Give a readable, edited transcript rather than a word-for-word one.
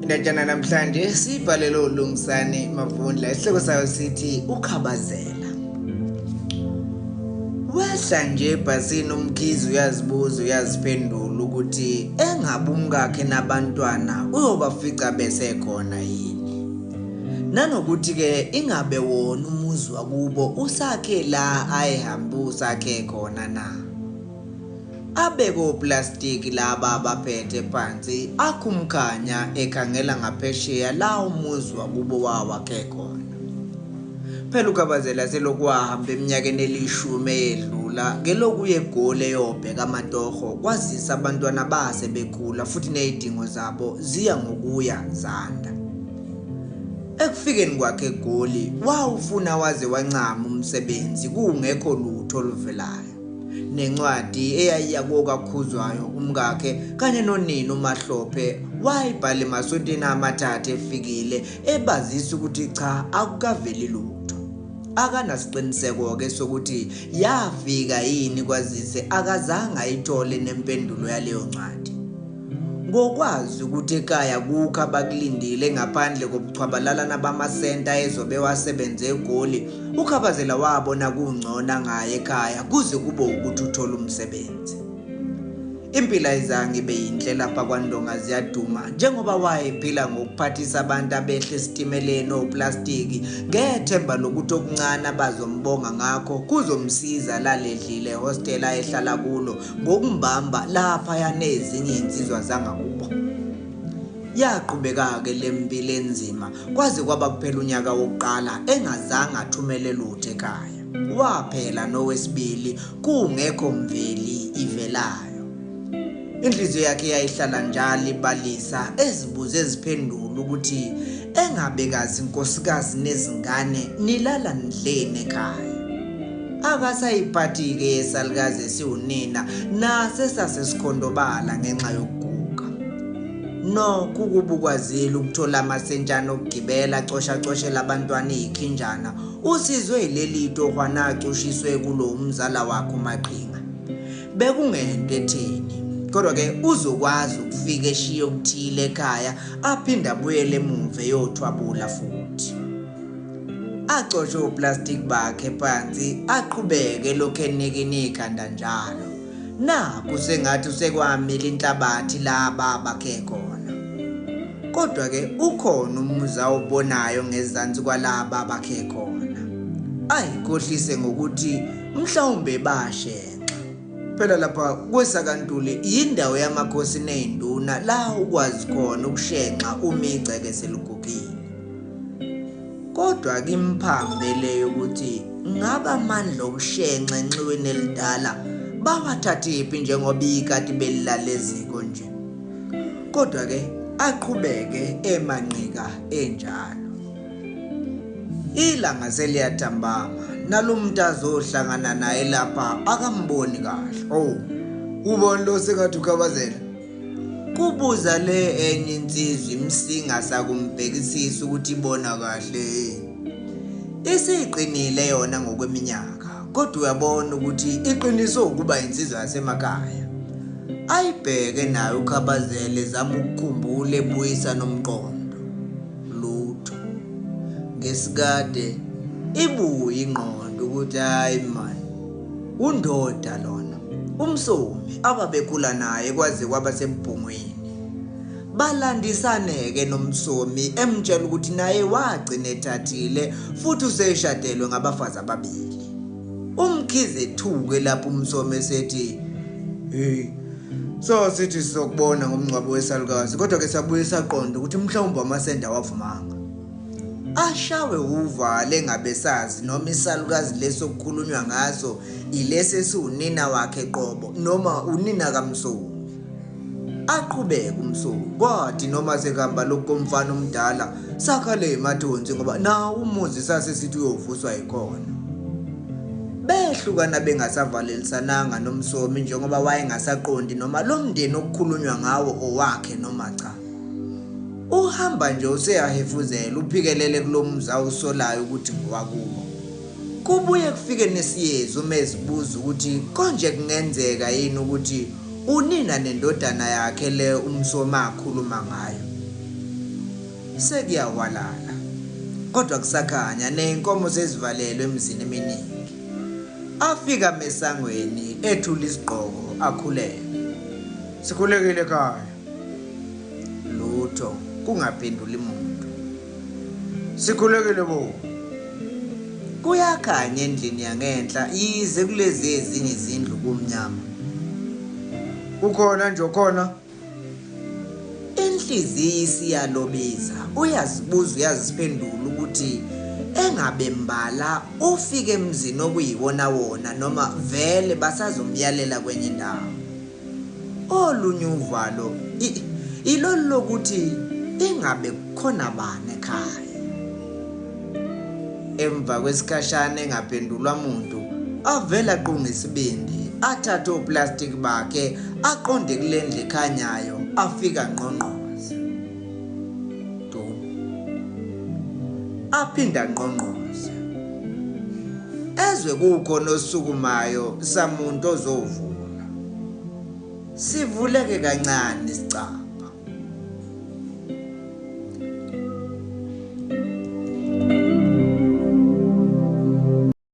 Indatshana namhlanje siyibhalele uLungisani Mavundla, isihloko sayo sithi ukhabazela. Wehla nje ebhasini uMkhize uyazibuza uyaziphendula ukuthi engabe umkakhe nabantwana uyobafica besekhona yini. Nanokuthi-ke ingabe wona umuzi wakubo usakhe la ayehambe usakhe khona na. Abeke oplastiki laba abaphethe phansi akhumkhanya ekhangela ngaphesheya la umuzi wakubo wawakhe khona. Phela uKhabazela selokhu wahamba eminyakeni elishumi eyedlula ngeloku uye eGoli eyobheka amatoho kwazisa abantwana base bekhula futhi nezidingo zabo ziya ngokuya zanda. Ekufikeni kwakhe eGoli wawufuna waze wancama umsebenzi kungekho lutho oluvelayo. Nencwadi eyayiya kokaKhuzwayo umkakhe kanye nonina uMahlophe wayibhala emasontweni amathathu efikile ebazisa ukuthi cha akukaveli lutho. Akanasiqiniseko-ke sokuthi yafika yini kwazise akazange ayithole nempendulo yaleyo ncwadi. Ngokwazi ukuthi ekhaya kukho abakulindile ngaphandle kobuchwabalalana bamasenta ezobe wasebenze eGoli, uKhabazela wabona kungcono angayi ekhaya kuze kube ukuthi uthola umsebenzi. Impilo ayizange ibe yinhle lapha kwaNdonga ziyaduma njengoba wayephila ngokuphathisa abantu abehla esitimeleni oplastiki ngethemba lokuthi okuncane abazombonga ngakho kuzomsiza laledlile ehostela ayehlala kulo ngokumbamba laphaya nezinye izinsizwa zangakubo. Yaqhubeka-ke le mpilo enzima kwaze kwaba kuphela unyaka wokuqala engazange athumele lutho ekhaya. Waphela nowesibili kungekho mveli ivelayo. Inhliziyo yakhe yayihlala njalo ibalisa ezibuze eziphendula ukuthi engabe kazi nkosikazi nezingane nilala nidleni ekhaya. Akasayiphathi-ke yesalukazi esiwunina nase sasesikhondobala ngenxa yokuguga. Nokho ukuba ukwazile ukuthola amasentshana okugibela acoshacoshela abantwana iy'khinjana usizwe yileli tohwana acushiswe kulo umzala wakhe uMaqhinga. Bekungento etheni kodwa-ke uzokwazi ukufika eshiye okuthile ekhaya aphinde abuyele emuva eyothwabula futhi. Acoshe oplastic bakhe phansi aqhubeke lokhu enikina ikhanda njalo. Nakhu sengathi usekwamila inhlabathi laba bakhe khona. Kodwa-ke ukhona umuzi awubonayo ngezansi kwalaba bakhe khona. Ayikhohlise ngokuthi mhlawumbe bashenxa. Phela lapha kwesakaNtuli yindawo yamakhosi nezinduna la ukwazi khona ukushenxa uma igceke seligugile. Kodwa kimphambe leyo ukuthi ngabe amandla okushenxa enxiweni elidala bawathathephi njengoba ikati belilala eziko nje. Kodwa ke aqhubeke emanqika enjalo. Ilanga seliyathambama nalomuntu azohlangana naye lapha akamboni kahle. Oh, ubani lo sengathi ukhabazela? Kubuza le enye insizwa imsinga sakumbhekisisa ukuthi ibona kahle yini. Isiqinile yona ngokweminyaka kodwa uyabona ukuthi iqiniso ukuba insizwa yasemakhaya. Ayibheke nayo ukhabazela ezama ukukhumbula ebuyisa nomqondo. Lutho. Ngesikade ibuye ingqondo ukuthi hayi man undoda lona uMsomi ababekhula naye kwaze kwaba sembhungwini. Balandisane-ke noMsomi emtshela ukuthi naye wagcina ethathile futhi useshadelwe ngabafazi ababili. UMkhize ethuke lapho uMsomi esethi hey so sithi sizokubona ngomngcwabo wesalukazi kodwa ke sabuye saqonda ukuthi mhlawumbe amasende awavumanga. Ashawe uvalo engabe sazi noma isalukazi lesi okukhulunywa ngaso ilesi esiwunina wakhe qobo noma unina kaMsomi. Aqhubeke uMsomi kwathi noma sekuhamba lokhu komfana omdala sakhale emathonsi ngoba nawo umuzi sase sithi uyovuswa yikhona. Behlukana bengasavalelisananga noMsomi njengoba wayengasaqondi noma lo mndeni okukhulunywa ngawo owakhe noma cha. Uhamba nje useyahefuzela uphikelele kulo muzi awusolayo ukuthi ngowakubo. Kubuye kufike nesiyezi uma ezibuza ukuthi konje kungenzeka yini ukuthi unina nendodana yakhe le uMsomi akhuluma ngayo. Sekuyahwalala. Kodwa kusakhanya nezinkomo sezivalelwe emizini eminingi. Afika mesangweni ethula isigqoko akhuleke. Sikhulekile ekhaya. Lutho kungaphenduli muntu. Sikhulekile bo. Kuyakhanya endlini yangenhla yize kulezi ezinye izindlu kumnyama. Kukhona nje khona. Inhliziyo isiyalobiza, uyazibuza uyaziphendula ukuthi engabe mbala ufike emzini okuyiwona wona noma vele basazomyalela kwenye indawo. Olunye uvalo ilolu lokuthi ingabe kukhona bani ekhaya. Emva kwesikhashana engaphendulwa muntu, avele aqunge isibindi, athathe oplastiki bakhe aqonde kule ndlu ekhanyayo afika ngqongqoze. Du. Aphinda ngqongqoze. Ezwe kukhona osukumayo samuntu ozovula. Sivuleke kancane isicaba.